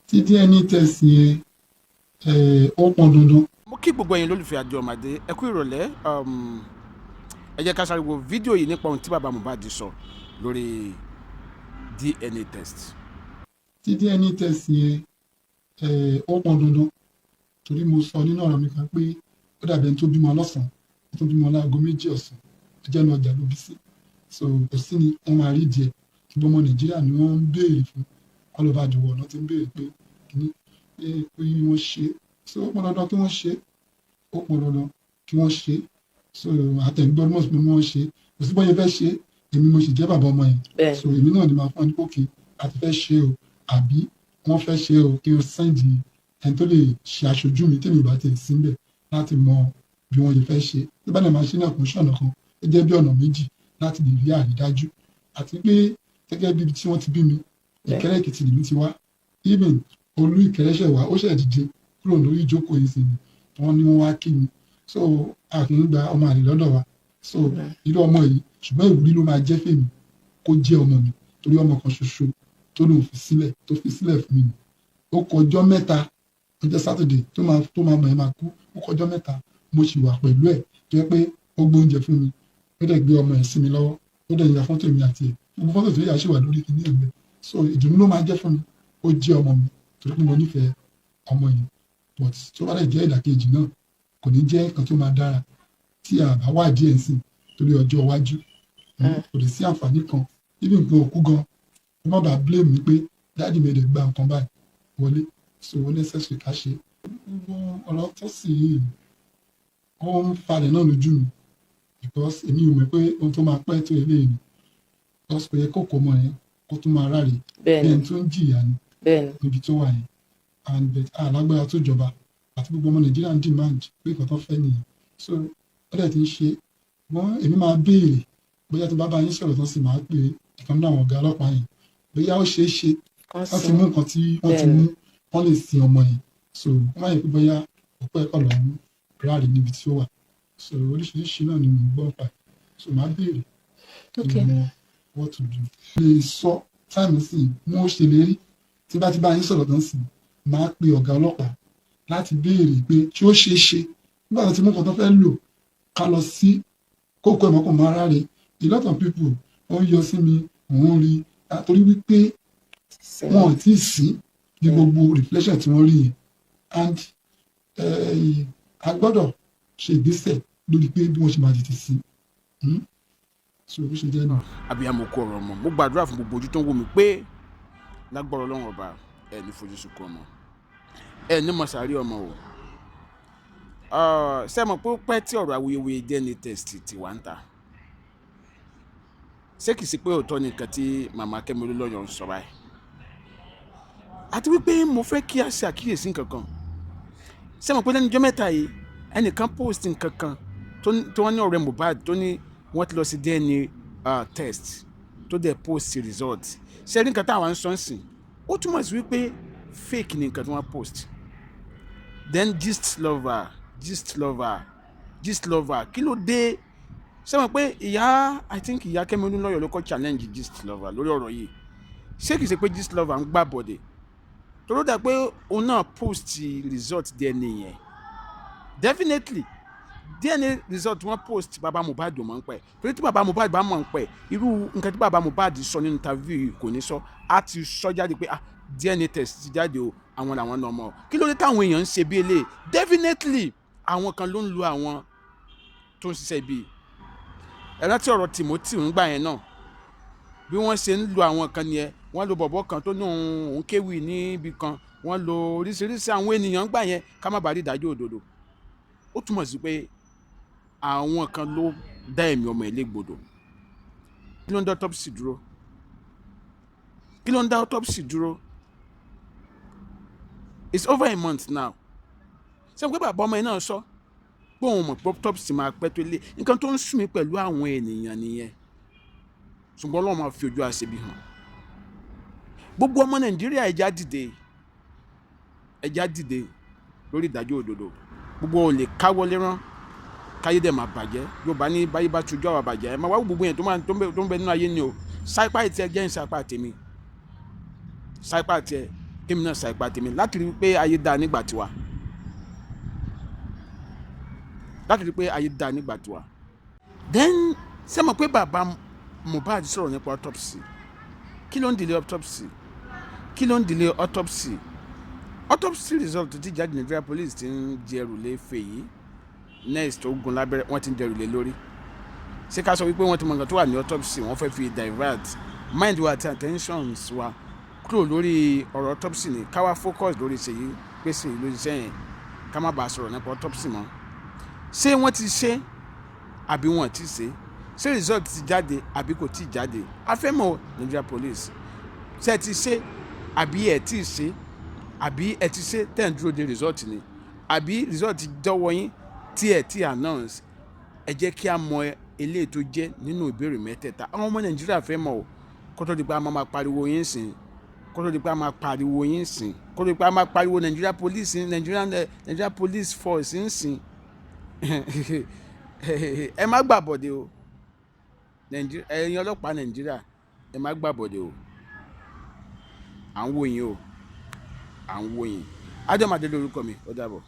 Tí DNA test yẹn, ó pọn dandan. Mo kí gbogbo ẹ̀yin lólùfẹ́ àjọ ọmọdé, ẹ kú ìrọ̀lẹ́. Ẹ jẹ́ ká sáré wo fídíò yìí nípa ohun tí bàbá Mohbad sọ lórí DNA test. Tí DNA test yẹn, ó pọn dandan, torí mo sọ nínú ọ̀rọ̀ mi kan pé ó dàbí ẹni tó bímọ lọ́sàn-án, ó tún bímọ láago 2 ọ̀sán, ó jẹ́ inú ọjà ló bí sí. So kò sí ni wọ́n máa rí díẹ̀, ṣùgbọ́n ọmọ Nàìjíríà ni wọ́n ń béèrè fún. All over the world wọ́n ti ń béèrè pé kìíní pé kí wọ́n ṣe. So ó pọn dandan kí wọ́n ṣe, ó pọn dandan kí wọ́n ṣe. So àtẹ̀gbọ́n mọ̀ pé wọ́n ṣe, kò sí bọ́yẹ fẹ́ ṣe. Èmi mo sì jẹ́ bàbá ọmọ yẹn. So èmi náà ni màá fún ọ ní kókè àti fẹ́ ṣe o, àbí wọ́n fẹ́ ṣe o, kí o send ẹni tó lè ṣe aṣojú mi tèmi ò bá tiẹ̀ sí níbẹ̀ láti mọ bí wọ́n ṣe fẹ́ ṣe. Tí bá dẹ̀ máa ṣe náà, kò ń ṣọ̀nà kan, ó jẹ́ bí ọ̀nà méjì láti lè rí àrídájú. Àti pé gẹ́gẹ́ bí ibi tí wọ́n ti bí mi, Ìkẹ́rẹ́ Èkìtì lèmi ti wá. Even Olú Ìkẹ́rẹ́ ṣẹ̀ wá, ó ṣẹ̀ dìde kúrò lórí ìjókòó yìí sí ni wọ́n ní wọ́n wá kí mi. So a kì í gba ọmọ àlè lọ́dọ̀ wa. So irú ọmọ yìí, ṣùgbọ́n ìwúrí ló máa jẹ́ fèmí kó jẹ́ ọmọ mi, torí ọmọ kan ṣoṣo tó lòun fi sílẹ̀, tó fi sílẹ̀ fún mi ni. Ó kọ ọjọ́ 3, ọjọ́ Saturday tó máa mọ̀ ẹ́ máa kú, ó kọ ọjọ́ 3 mo sì wà pẹ̀lú ẹ̀, tó yẹ pé ó gbé oúnjẹ fún mi, ó dẹ̀ gbé ọmọ ẹ̀ sí mi lọ́wọ́, ó dẹ̀ ya fọ́tò mi àti ẹ̀. Gbogbo fọ́tò tó yà ṣì wà lórí kìíní ẹ̀gbẹ́. So ìdùnnú ló máa jẹ́ fún mi ó jẹ́ ọmọ mi, torí pé mo nífẹ̀ẹ́ ọmọ yẹn. But tó bá dẹ̀ jẹ́ ìdàkejì náà, kò ní jẹ́ nǹkan tó máa dára tí a bá wà díẹ̀ sí, torí ọjọ́ iwájú kò lè sí àǹfààní kan. Ibi nǹkan òkú gan, ó má bàa blame mi pé daddy mi lè gba nǹkan báyìí wọlé. So ó necessary ká ṣe. Gbogbo ọ̀rọ̀ tó sì yìí, ó ń falẹ̀ náà lójú mi, because èmi ò mọ̀ pé ohun tó máa pẹ́ tó eléyìí ni, because kò yẹ kó kó ọmọ yẹn kó tún máa ráre bí ẹni tó ń jìyà ni níbi tó wà yẹn. And but alágbára tó jọba àti gbogbo ọmọ Nàìjíríà ń demand pé nǹkan tó fẹ́ nìyẹn. So ó dẹ̀ ti ń ṣe wọ́n. Èmi máa béèrè bóyá tí bá bá yín sọ̀rọ̀ tán sì máa pè ìkan nínú àwọn ọ̀gá ọlọ́pàá yẹn, bóyá ó ṣeé ṣe Kán láti sin. mú nǹkan tí wọ́n ti mú, wọ́n lè sin ọmọ yẹn. So wọ́n má yẹ pé bóyá òpó ẹ̀kọ́ lọ́hún ráàlì níbi tí ó wà. So oríṣiríṣi náà ni mò ń gbọ́ pa ẹ̀. So máa béèrè kí n mọ what to do. Lè sọ time sí mo ṣèlérí, tí bá ti bá yín sọ̀rọ̀ tán sí, máa pe ọ̀gá ọlọ́pàá láti béèrè pé tí ó ṣeé ṣe nígbà tó ti mú nǹkan tó fẹ́ lò ká lọ sí kókó ẹ̀mọ́ kò máa ráre. A lot of people ó ń yọ sí mi, òun rí torí wípé Sin. wọn ò tí ì sí ní gbogbo reflection tí wọ́n rí yẹn. And a gbọ́dọ̀ ṣe ìgbésẹ̀ lórí pé bí wọ́n ṣe máa tètè sí. So bó ṣe jẹ́ náà. Abiyamọ kú ọ̀rọ̀ ọmọ. Mo gbàdúrà fún gbogbo ojú tó ń wò mí pé lágbára Ọlọ́run Ọba, ẹ ní fojú sunkún ọmọ, ẹ ní mọ̀sárì ọmọ o. Ṣé ẹ mọ̀ pé ó pẹ́ tí ọ̀rọ̀ awuyewuye DNA test ti wà ń ta? Ṣé kìí ṣe pé òótọ́ ni nǹkan tí màmá Kẹ́mi Olúnlọ́yọ̀ ń sọ báyìí? Àti wípé mo fẹ́ kí a ṣe àkíyèsí nǹkan kan. Ṣé ẹ mọ̀ pé lẹ́nu ọjọ́ mẹ́ta yìí, ẹnìkan post nǹkan kan tó wọ́n ní ọ̀rẹ́ Mohbad tó ní wọ́n ti lọ sí DNA test, tó dẹ̀ post result. Ṣé rí nǹkan táwọn ń sọ ń sìn? Ó túmọ̀ sí wípé fake ni nǹkan tí wọ́n post. Then Gist Lover, Gist Lover, Gist Lover, kí ló dé? Ṣé mọ̀ pé ìyá, I think ìyá Kẹ́mi Olúnlọ́yọ̀ ló kọ́ challenge Gist Lover lórí ọ̀rọ̀ yìí. Ṣé kìí ṣe pé Gist Lover ń gbà bọ̀dẹ̀ tó dà pé òun náà post result DNA yẹn? Definitely DNA result wọ́n post, baba Mohbad ò mọ̀ ń pẹ́, torí tí baba Mohbad bá mọ̀ ń pẹ́, irú nǹkan tí baba Mohbad sọ nínú interview yìí kò ní sọ. Á ti sọ jáde pé, ah, DNA test ti jáde o, àwọn làwọn náà mọ̀. Kí ló dé táwọn èèyàn ń ṣe bí eléyìí? Definitely àwọn kan ló ń lo àwọn tó ń ṣiṣẹ́ bíi ẹ. Rántí ọ̀rọ̀ Timothy ń gbà yẹn náà, bí wọ́n ṣe ń lo àwọn kan nìyẹn. Wọ́n lo bọ̀bọ̀ kan tó ní òun kéwì níbi kan, wọ́n lo oríṣiríṣi àwọn ènìyàn gbà yẹn ká má bàa rí ìdájọ́ òdodo. Ó túmọ̀ sí pé àwọn kan ló dá ẹ̀mí ọmọ ẹ̀ légbodò. Kí ló ń dá autopsy dúró? Kí ló ń dá autopsy dúró? It's over a month now. Ṣé pé bàbá ọmọ ẹ̀ náà sọ pé òun mọ̀ pé autopsy máa pẹ́ tó lé? Nǹkan tó ń sùn mí pẹ̀lú àwọn ènìyàn nìyẹn, ṣùgbọ́n Ọlọ́run máa fi ojú àṣebi hàn gbogbo ọmọ Nàìjíríà. Ẹja dìde, ẹja dìde lórí ìdájọ́ òdodo. Gbogbo ò lè káwọ́ lérán káyé dẹ̀ máa bàjẹ́. Yorùbá ní báyé bá tujú àwọn bàjẹ́, ẹ máa wá gbogbo yẹn tó máa tó ń bẹ nínú ayé ni o. Sáípà tiẹ̀ jẹ́ ìsápà tèmi, sáípà tiẹ̀. Kémi náà sa ipá tèmi láti rí i pé ayé dáa nígbà tiwa, láti rí i pé ayé dáa nígbà tiwa. Then, ṣé mọ̀ pé bàbá Mohbad sọ̀rọ̀ nípa autopsy? Kí ló ń delay autopsy? Kí ló ń delay autopsy? Autopsy result ti jáde. Nigeria Police ti ń jẹrù lé Fèyí, nurse tó gún lábẹ́rẹ́. Wọ́n ti ń jẹrù lé lórí. Ṣé ká sọ wípé wọ́n ti mọ nǹkan tó wà ní autopsy, wọ́n fẹ́ fi divert mind wa àti attentions wa kúrò lórí ọ̀rọ̀ autopsy ni, ká wá focus lórí Ṣèyí, pé Ṣèyí lórí iṣẹ́ yẹn, ká má bàa sọ̀rọ̀ nípa autopsy mọ́? Ṣé wọ́n ti ṣe àbí wọ́n ti ṣe? Ṣé result ti jáde àbí kò tí ì jáde? A fẹ́ mọ̀. Nigeria Police, ṣé ẹ ti ṣe àbí ẹ ti ṣe, àbí ẹ ti ṣe tẹ̀ ń dúró de result ni, àbí result ti dọ́wọ́ yín tí ẹ ti announce? Ẹ jẹ́ kí a mọ eléyìí tó jẹ́ nínú ìbéèrè mẹ́tẹ̀ẹ̀ta. Àwọn ọmọ Nàìjíríà fẹ́ mọ̀ o, kó tó di pé a máa pariwo yín sìn, kó tó di pé a máa pariwo yín sìn, kó tó di pé a máa pariwo Nigeria Police, Nigeria Police Force ń sìn. Ẹ má gbàbọ̀dé o, ẹ̀yin ọlọ́pàá Nàìjíríà, ẹ má gbàbọ̀dé o. À ń wò yín o, à ń wò yín. Ájọ́màdé lórúkọ mi. Ó dàbọ̀.